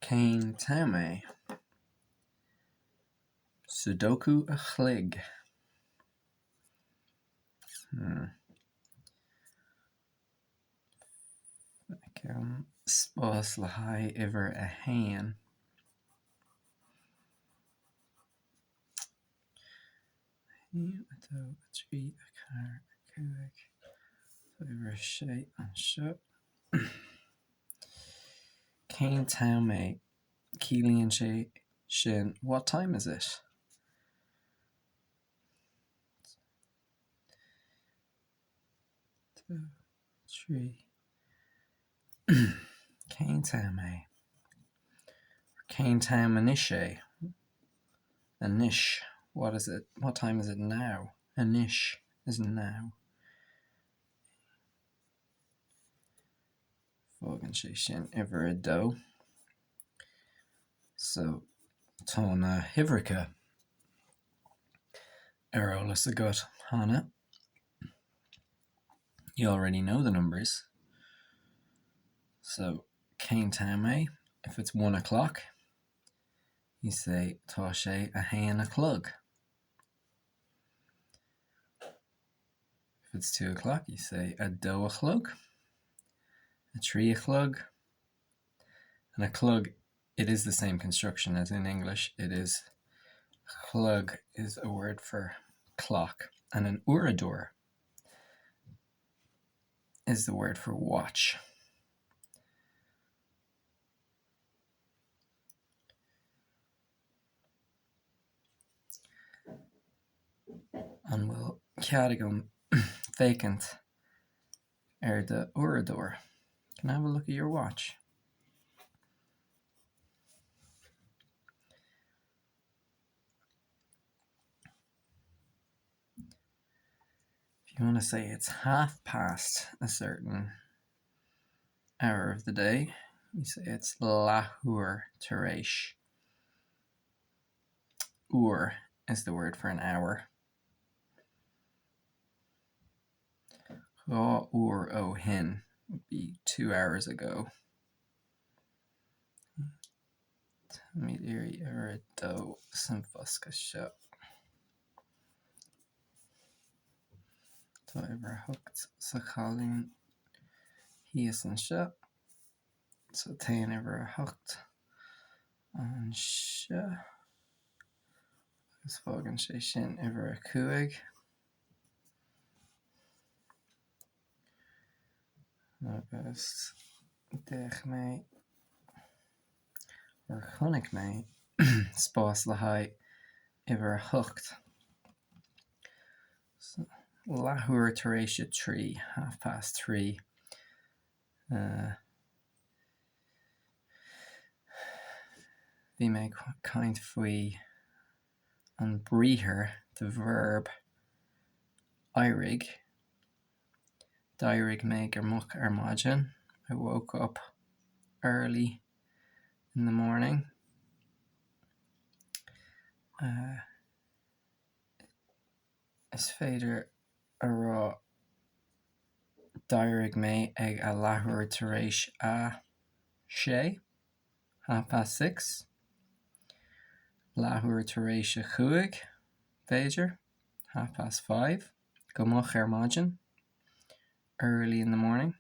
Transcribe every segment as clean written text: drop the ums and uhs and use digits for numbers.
Cén t-am é? Sudoku a chloig. Hmm. Feicim spás le haghaidh uimhir a haon. 1, 2, 3, 4, 5, uimhir a sé anseo. Cén t-am é? Ciallaíonn sé sin What time is it? 2, 3. Cén t-am é? Cén t-am anois é? Anois. What is it? What time is it now? Anois is now. Fágann sé sin uimhir a dó. So, tá na huimhreacha ar eolas agat cheana. You already know the numbers. So, cén t-am é? If it's one o'clock, you say tá sé a haon a chlog. If it's 2 o'clock, you say a dó a chlog, a trí a chlog. And a chlog, it is the same construction as in English. It is chlog is a word for clock, and an uaireadóir is the word for watch. An bhfuil cead agam féachaint ar do uaireadóir? Can I have a look at your watch? If you want to say it's half past a certain hour of the day, you say it's leathuair tar éis. Uair is the word for an hour. Dhá uair ó shin would be 2 hours ago. Táimid ag iarraidh uimhir a dó san bhosca seo. Tá uimhir a hocht sa cholún thíos anseo. So téann uimhir a hocht anseo agus fágann sé sin uimhir a cúig. Agus d'fhéach mé, or chonaic mé, spás le haghaidh uimhir a hocht. So, leathuair tar éis a trí, half past three. Bhí mé ag caint faoi an briathar, the verb, éirigh. D'éirigh mé go moch ar maidin, I woke up early in the morning. Is féidir a rá d'éirigh mé ag a leathuair tar éis a sé, half past six, leathuair tar éis a chúig, b'fhéidir, half past five, go moch ar maidin, early in the morning,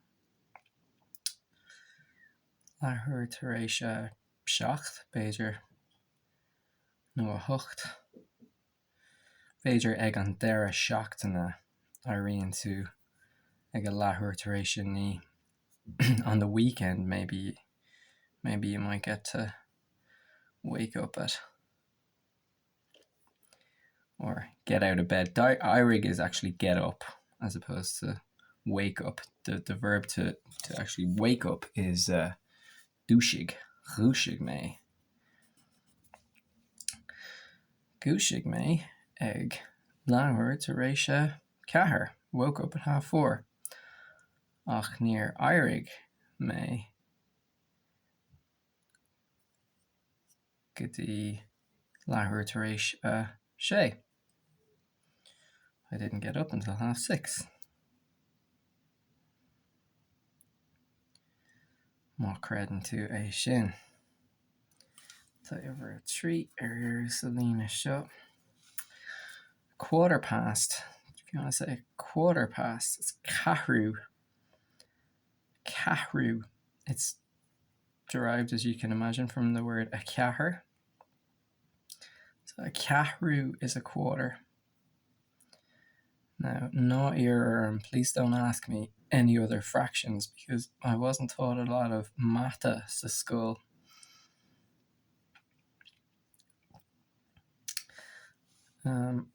leathuair tar éis a seacht, b'fhéidir, nó a hocht. B'fhéidir ag an deireadh seachtaine éiríonn tú ag a leathuair tar éis a naoi. On the weekend maybe maybe you might get to wake up at or get out of bed. Éirigh is actually get up as opposed to wake up. The the verb to to actually wake up is uh, dúisigh, dhúisigh mé. Dhúisigh mé ag leathuair tar éis a ceathair, woke up at half four, ach níor éirigh mé go dtí leathuair tar éis a sé. I didn't get up until half six. Má chreideann tú é sin. Tá uimhir 3 ar iarraidh sa líne seo. Quarter past, if you want to say quarter past, it's ceathrú. Ceathrú. It's derived, as you can imagine, from the word a ceathair. So a ceathrú is a quarter. Now, ná iarr orm, please don't ask me any other fractions because I wasn't taught a lot of mata sa scoil. Um,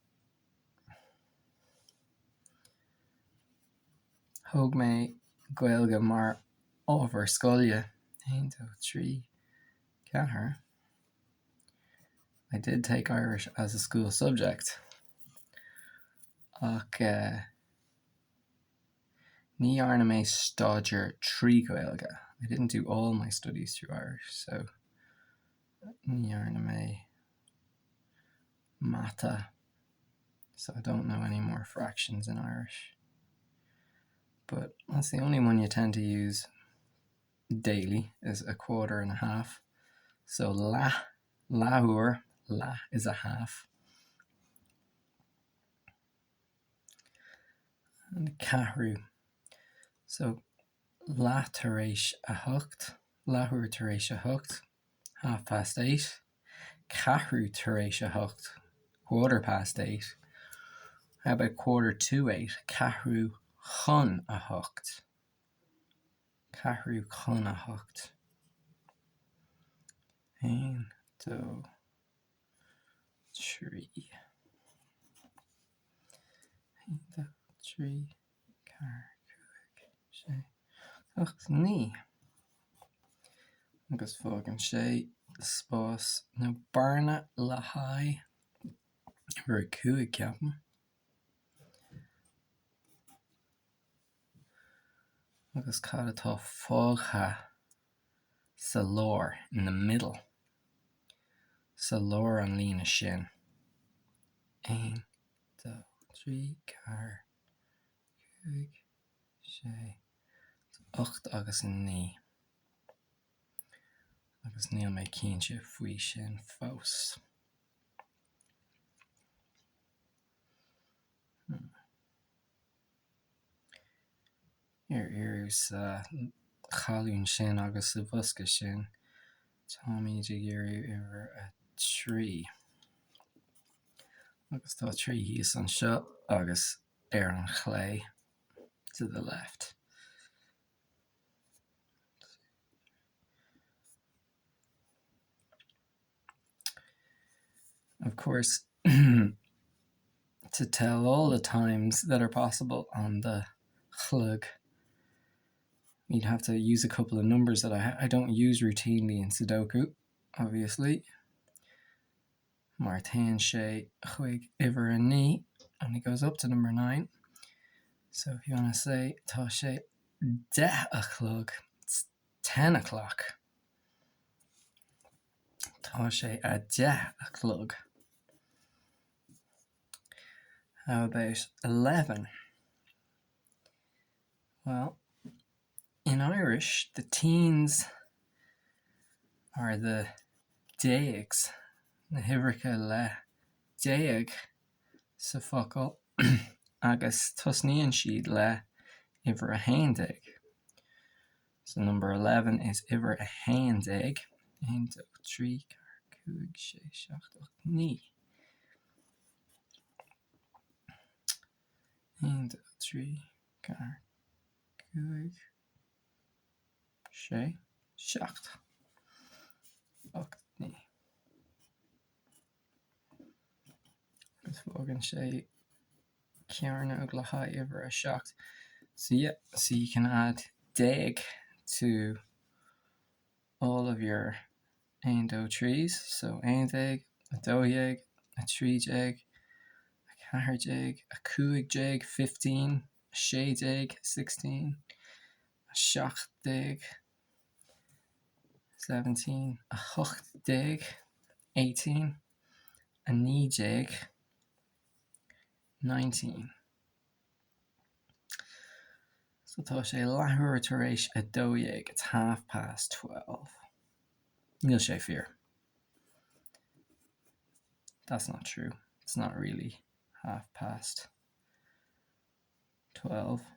thóg mé Gaeilge mar ábhar scoile. 1, 2, 3, 4. I did take Irish as a school subject ach ní dhearna mé staidéar trí Ghaeilge, I didn't do all my studies through Irish so ní dhearna mé mata so I don't know any more fractions in Irish. But that's the only one you tend to use daily is a quarter and a half. So leath, leathuair, leath is a half. And ceathrú. So leath tar éis a hocht, leathuair tar éis a hocht, half past 8, ceathrú tar éis a hocht, quarter past 8. How about quarter to 8, ceathrú chun a hocht. Ceathrú chun a hocht. 1, 2, 3. 1, 2, 3, 4, 5, 6, 7, 8, 9. Agus fágann sé spás nó bearna le haghaidh uimhir a 5, ceapaim. Agus cad atá fágtha sa lár, in the middle? Sa lár an líne sin. 1, 2, 3, 4, 5, 6, 8 agus 9. Agus níl mé cinnte faoi sin fós. Hmm. Ar iarraidh sa cholún sin agus sa bhosca sin, táimid ag iarraidh uimhir a 3. Agus tá 3 thíos anseo agus ar an chlé, to the left. Of course, to tell all the times that are possible on the chlog, you'd have to use a couple of numbers that I, I don't use routinely in Sudoku, obviously. Mar téann sé chuig uimhir a 9 and it goes up to number 9. So if you want to say tá sé deich a chlog, it's 10 o'clock. Tá sé a deich a chlog. How about 11? Well, in Irish, the teens are the déags, na huimhreacha le déag sa focal agus tosnaíonn siad le uimhir a haon déag. So number 11 is uimhir a haon déag, 1, 2, 3, 4, 5, 6, 7, 8, 9. 1, 2, 3, 4, 5, 6, 7, 8, 9. Agus fágann sé cearnóg le haghaidh uimhir a 7. So yeah, so you can add déag to all of your 1, 2, 3s, so 11, 12, 13, 14, 15, 15, 16, 16, 17, 17, 18, 18, 19, 19. So tá sé leathuair tar éis a dó dhéag, it's half past 12. Níl sé fíor. That's not true. It's not really half past 12. 3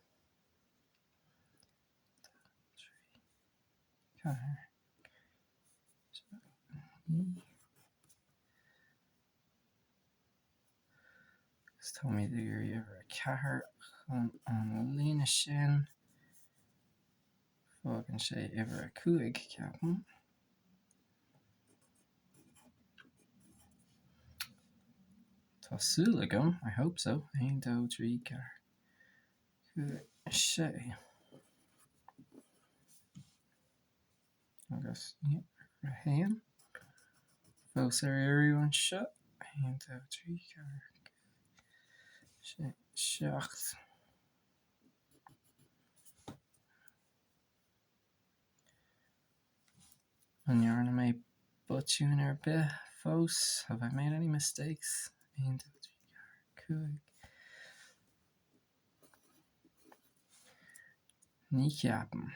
4 9. Agus táimid ag iarraidh uimhir a 4 chun an líne sin. Fágann sé uimhir a 5, ceapaim. Tá súil agam, I hope so, 1, 2, 3, 4, 5, 6. Agus uimhir a haon fós ar iarraidh anseo. 1, 2, 3, 4, 5, 6, 7. An ndearna mé botún ar bith fós? Have I made any mistakes? 1, 2, 3, 4, 5. Ní cheapaim.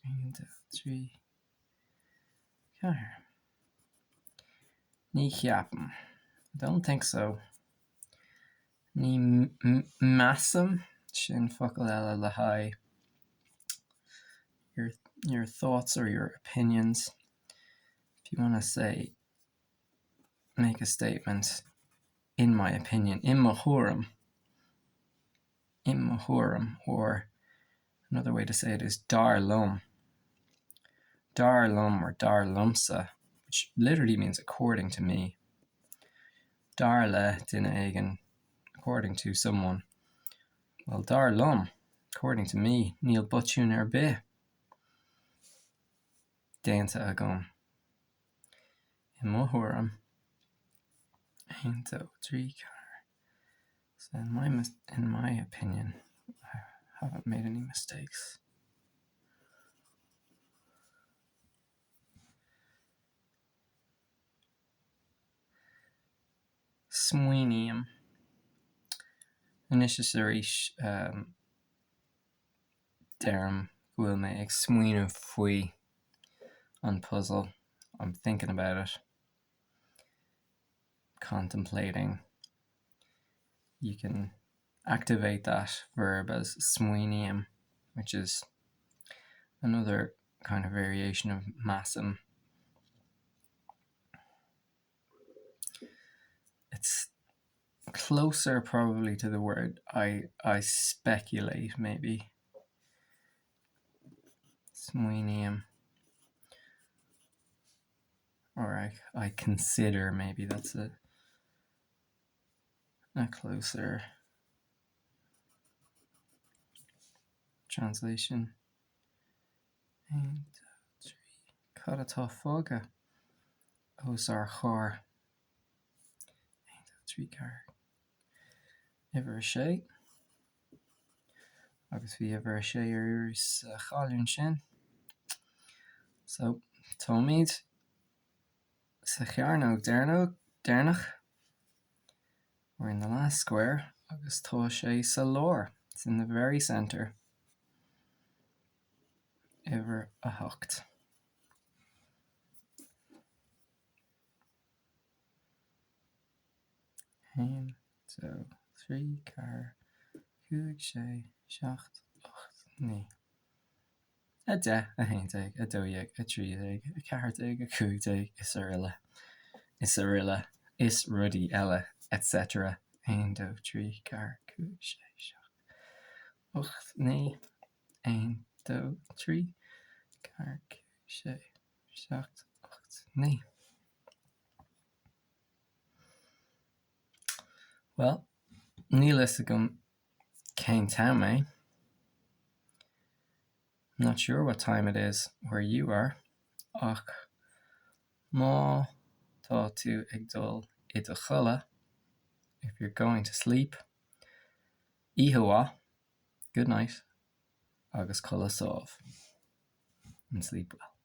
1, 2, 3, 4. Ní cheapaim. I don't think so. Ní measaim, sin focal eile le haghaidh your, your thoughts or your opinions. If you want to say, make a statement, in my opinion, i mo thuairim, i mo thuairim, or another way to say it is dar liom. Dar liom or dar liomsa, which literally means according to me. Dar le duine éigin, according to someone. Well, dar liom, according to me, níl botún ar bith déanta agam. I mo thuairim, 1, 2, 3, 4. So in my, in my opinion, I haven't made any mistakes. Smaoiním. Anois is arís deirim go bhfuil mé ag smaoineamh faoi an puzzle, I'm thinking about it, contemplating. You can activate that verb as smaoiním, which is another kind of variation of measaim. It's closer probably to the word I, I speculate maybe. Smaoiním. Or I, I consider maybe that's a, a closer translation. 1, 2, 3. Cad atá fágtha os ár gcomhair? 1, 2, 3, 4. Uimhir a sé. Agus bhí uimhir a sé ar iarraidh sa cholún sin. So, táimid sa chearnóg deireanach. We're in the last square agus tá sé sa lár. It's in the very centre. Uimhir a hocht. Haon, dó, trí, ceathair, cúig, sé, seacht, ocht, naoi. 10, 11, 12, 13, 14, 15, is araile, is araile, is rudaí eile, etc. 1, 2, 3, 4, 5, 6, 7, 8, 9, 1, 2, 3, 4, 5, 6, 7, 8, 9. Bhuel, níl a fhios agam cén t-am é. I'm not sure what time it is where you are, ach má tá tú ag dul i do chodladh, if you're going to sleep, oíche mhaith, good night, agus codladh sámh, and sleep well.